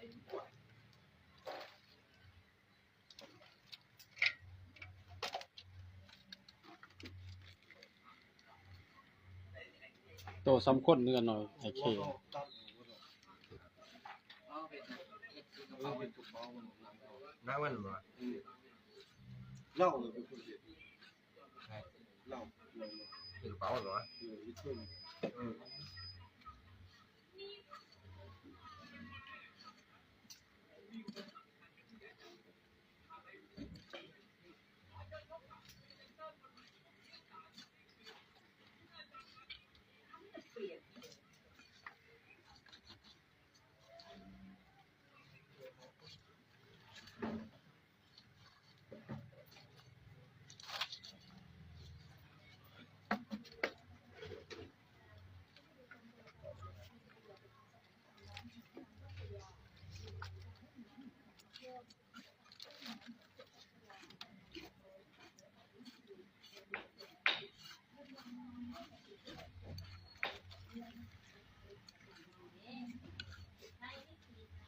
ໂຕສຳຄົນເໜືອໜ້ອຍ ໄອ້ເຄ ນາງມັນບໍ່? ເລົ່າເນາະ ເປັນຄົນເຮັດ ເລົ່າ ເປັນກະເປົາເນາະ ເອີ ເຮັດເປັນ ເອີ.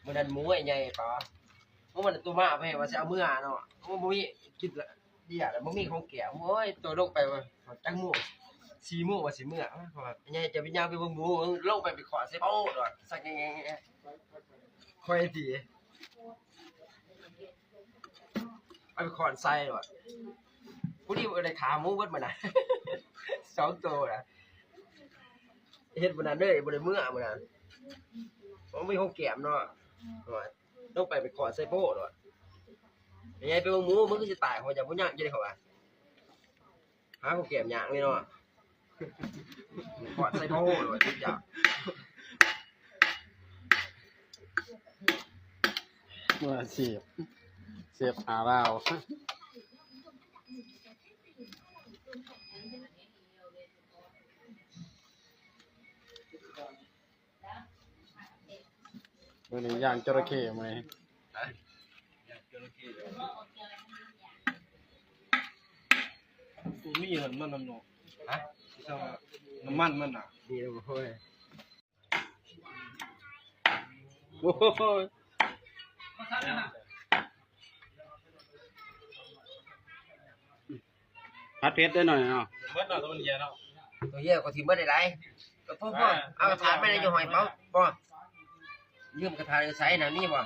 ມື້ນັ້ນໝູໄອ້ໃຫຍ່ປະ ໂອ້ ມັນໂຕມາແພວ່າຊິເອົາເມືອເນາະ ໂອ້ ບໍ່ມີ ຄິດລະ ເດຍ ບໍ່ມີຂອງແກ້ມ ໂອ້ຍ ໂຕລົງໄປວ່າ ຈັກໂມງ ສີ່ໂມງວ່າຊິເມືອ ເພາະວ່າໃຫຍ່ຈະໄປຍ່າງໄປເບິ່ງໝູ ລົງໄປໄປຂອດໃສ່ໂປ້ດອກ ສັກແງໆ ຂ້ອຍຕິ ເອົາໄປຂອດໃສ່ໂລດ ຜູ້ນີ້ບໍ່ໄດ້ຂາໝູເບິດມື້ນັ້ນ ສອງໂຕນະ ເຮັດມື້ນັ້ນເລີຍ ບໍ່ໄດ້ເມືອມື້ນັ້ນ ບໍ່ມີຂອງແກ້ມເນາະ ລົງໄປໄປຂອດໃສ່ໂປ້ໂລດ ໃຫຍ່ໄປເບິ່ງໝູ ມັນຄືຊິຕາຍ ເຮົາຢາກບໍ່ຍ່າງ ຈະໄດ້ເຂົາວ່າ ຫາຂອງແກ້ມຍາກເລີຍເນາະ ຂອດໃສ່ໂປ້ໂລດ ຕິດຢາກ ມືອາຊີບ ເຊຟຫາລາວ. ມື້ນີ້ຍ່າງຈໍລະເຂ້ມື້ນີ້ ຮະ? ບໍ່ມີນ້ຳມັນນຳເນາະ ຮະ? ຊິສ້າງວ່ານ້ຳມັນມັນນະ ດີແລ້ວ ໂອ້ຍ ໂອ້ໂຫ. ຜັດເຜັດໄດ້ໜ້ອຍເນາະ ເບິດເນາະ ຕົວມັນເຫຍເນາະ ຕົວເຫຍກໍຖິ້ມເບິດໄດ້ຫຼາຍ ກໍພໍ ພໍ ເອົາກະຖາດມາໃນຢູ່ຫ້ອຍເປົາ ບໍ່ ຢືມກະຖາດຢູ່ໃສນະ ມີບໍ່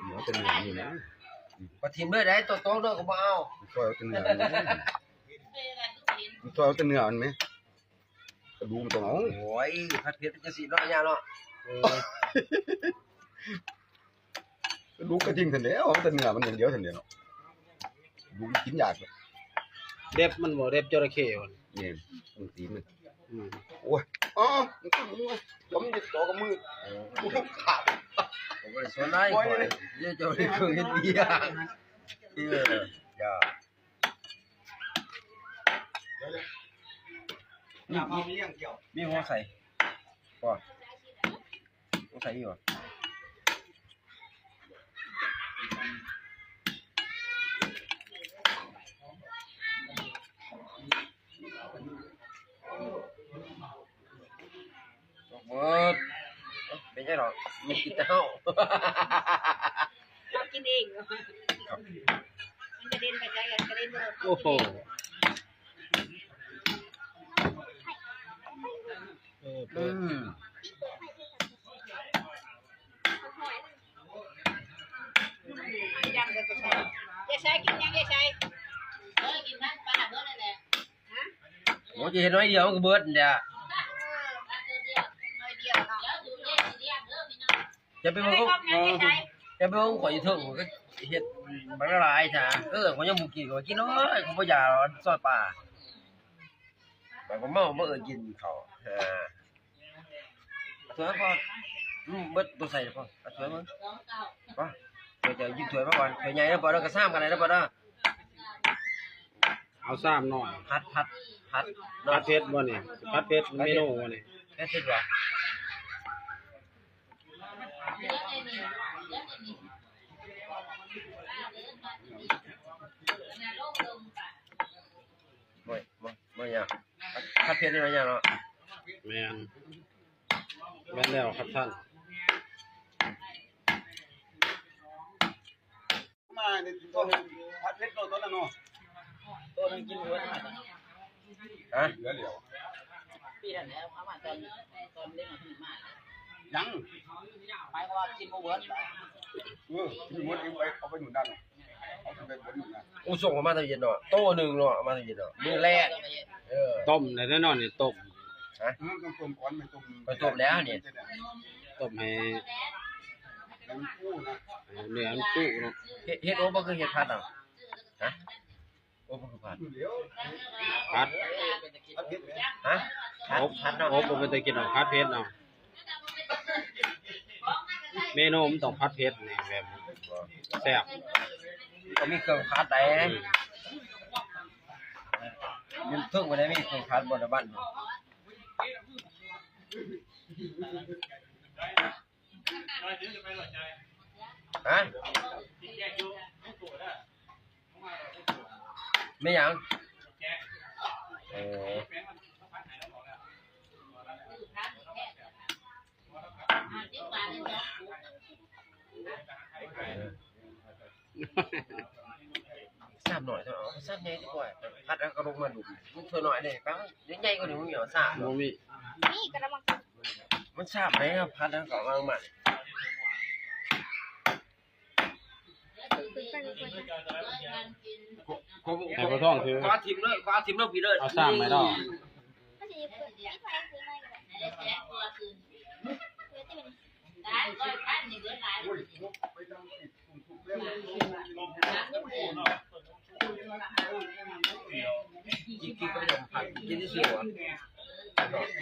ເອົາແຕ່ເນື້ອນີ້ນະ ກໍຖິ້ມເບິດໄດ້ ຕົວໂຕເດີກໍບໍ່ເອົາ ຊ່ອຍເອົາແຕ່ເນື້ອມັນ ຊ່ອຍເອົາແຕ່ເນື້ອມັນແມ ກະດູກມັນຕ້ອງເອົາ ໂອ້ຍ ຜັດເຜັດຈັ່ງຊີ້ເນາະ ຍາເນາະ ເອີ ກະດູກກະຖິ້ມຊັ້ນແຫຼະ ເອົາແຕ່ເນື້ອມັນຢ່າງດຽວຊັ້ນແຫຼະເນາະ ກະດູກກິນຍາກ ເດັບມັນບໍ່ ເດັບຈໍລະເຂ້ບໍ່ ແມ່ນ ມັນຕີນມັນ ອືມ ໂອ້ຍ ອໍ ມັນຕົງ ມັນຕົງ ມັນຕິດຕໍ່ກັບມື ໂອ້ ຂາດ ບໍ່ໄດ້ສວນຫຼາຍ ໂອ້ຍ ເຈົ້າໄດ້ເຄື່ອງເຮັດເບຍ ເອີ ຢ່າ ມີ ມີຫົວໃສ່ບໍ່? ຫົວໃສ່ຢູ່ບໍ່? ເບິດ ເປັນຫຍັງດອກ ມັນກິນແຕ່ເຮົາ ເຮົາກິນເອງ ມັນກະເດັນໄປໃສ ກະເດັນບໍ່ ໂອ້ໂຫ ເອີ ເປີດ ອືມ ຢາກໃສ່ ຢາກໃສ່ ກິນຫຍັງ ຢາກໃສ່ ເອີ ກິນມັນປາເບິດນັ້ນແຫຼະ ໂອ້ ຈະເຮັດໜ້ອຍດຽວມັນກະເບິດແຫຼະ ຈະໄປເບິ່ງ ຈະໄປເບິ່ງຂ້ອຍຢູ່ເທິງ ຂ້ອຍກະເຮັດບັກຫຼາຍຊະ ເອີ ຂ້ອຍຍັງບໍ່ກິນ ຂ້ອຍກິນນ້ອຍ ຂ້ອຍບໍ່ຢາກ ຊອຍປາ ຂ້ອຍບໍ່ເມົາ ບໍ່ເອີ້ນກິນເຂົ້າ ເອີ ເອົາຖ້ວຍມາ ພໍ ອືມ ເບິດ ບໍ່ໃສ່ ພໍ ເອົາຖ້ວຍມາ ພໍ ຂ້ອຍຈະຍິບຖ້ວຍມາກ່ອນ ຖ້ວຍໃຫຍ່ເດີ ພໍເດີ ກະຊາມກັນໄດ້ເດີ ພໍເດີ ເອົາຊາມໜ້ອຍ ຜັດ ຜັດ ຜັດ ຜັດເຜັດບໍ່ນີ້? ຜັດເຜັດເມນູບໍ່ນີ້? ເຜັດ ເຜັດຫວາ? ໂອ້ຍ ບໍ່ ບໍ່ຍາກ ຜັດເຜັດນີ້ບໍ່ຍາກເນາະ ແມ່ນ. ແມ່ນແລ້ວຄັບທ່ານ. ໂຕໜຶ່ງ ຜັດເຜັດໂຕ ໂຕນັ້ນເນາະ ໂຕໜຶ່ງກິນບໍ່ເບິດ. ຮະ? ເຫຼືອແລ້ວ ປີນັ້ນແຫຼະ ເອົາມາຕອນ ຕອນເລັກນ້ອຍເພິ່ນມາ ຍັງ ໝາຍຄວາມວ່າກິນບໍ່ເບິດ. ເອີ ກິນບໍ່ເບິດ ເອົາໄປ ເອົາໄປໜູນນັ້ນ ເອົາໄປບົນໜູນນັ້ນ. ໂອ້ ສົ່ງເຂົ້າມາຕອນເຢັນເນາະ ໂຕໜຶ່ງເນາະ ເອົາມາຕອນເຢັນເນາະ ມື້ແລກ. ເອີ ຕົ້ມແລ້ວເນາະນີ້ ຕົ້ມ. ຮະ? ເອີ ຕ້ອງຕົ້ມກ່ອນ ມັນຕົ້ມ ໄປຕົ້ມແລ້ວນີ້ ຕົ້ມໃຫ້ ໃຫ້ມັນຟູນະ ເອີ ເນື້ອມັນຟູເນາະ. ເຮັດ ເຮັດໂອບໍ່ຄືເຮັດຜັດເອົາ? ຮະ? ໂອບໍ່ຄືຜັດ ຜັດ ຮະ? ອົບ ຜັດເນາະ ອົບບໍ່ເປັນຕາກິນດອກ ຜັດເຜັດເນາະ. ເມນູມັນຕ້ອງຜັດເຜັດນີ້ ແບບແຊບ ກໍມີເຄື່ອງຜັດໄດ໋. ອືມ ຢູ່ເທິງບໍ່ໄດ້ມີເຄື່ອງຜັດບໍ່ລະບັດ. ຮະ? ແມ່ນຫຍັງ? ໂອ້ ຊາມໜ້ອຍເນາະ ເອົາຊາມໃຫຍ່ດີກວ່າ ຜັດແລ້ວກໍລົງມາດຸ່ມ ມັນຖ້ວຍນ້ອຍເດ້ ປັງໃຫຍ່ກວ່ານີ້ ບໍ່ມີເອົາຊາມ ບໍ່ມີ ມີກະລະມັງ ມັນຊາມໃດ໋ ຜັດແລ້ວກໍເອົາມາ ໃຫ້ພໍ່ທອງຖື ຄວ້າຖິ້ມເລີຍ ຄວ້າຖິ້ມເລີຍພີ່ເດີ ເອົາຊາມໃຫ້ລາວ ກິນ ກິນກໍໄດ້ ກິນຊື່ໆ ຫວາ.